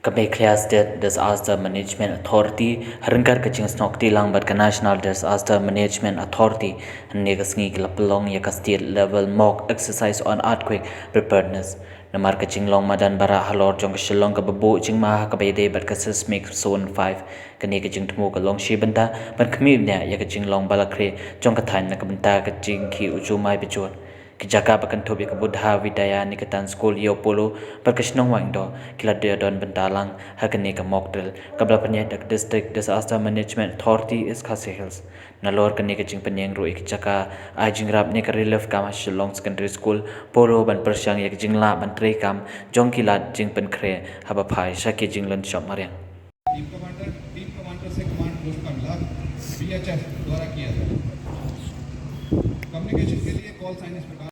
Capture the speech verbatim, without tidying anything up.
Ka Meghalaya State Disaster Management Authority, ha ryngkat ka jingsnoh kti lang bad ka National Disaster Management Authority, hynne ka sngi ki la pynlong ïa ka State Level Mock Exercise on Earthquake Preparedness. Namar ka jinglong madan baroh halor jong ka Shillong kaba buh jingma ha kaba ïadei bad ka Seismic Zone five, kane ka jingthmu ka long shi bynta ban khmih bniah ïa ka jinglong ba la khrieh jong ka thaiñ na ka bynta ka jingkhih u jumai bajur. Ki jaka ba kynthup ïa ka Buddha Vidya Niketan School Ïew Polo bad ka shnong Waindoh ki la don bynta lang ha kane ka mock drill kaba la pynïaid da ka District Disaster Management Authority East Khasi Hills. Nalor kane ka jingpynïeng ruh ïa ki jaka ai jingïarap ne ka relief camp ha Shillong Secondary School Polo ban pyrshang ïa ka jinglah ban treikam jong ki lad jingpynkhreh haba phai sha ki jinglynshop mariang. Team commander, team commander से command post का मिला, बीएचएफ द्वारा किया था। कम्युनिकेशन के लिए कॉल साइंस प्रकार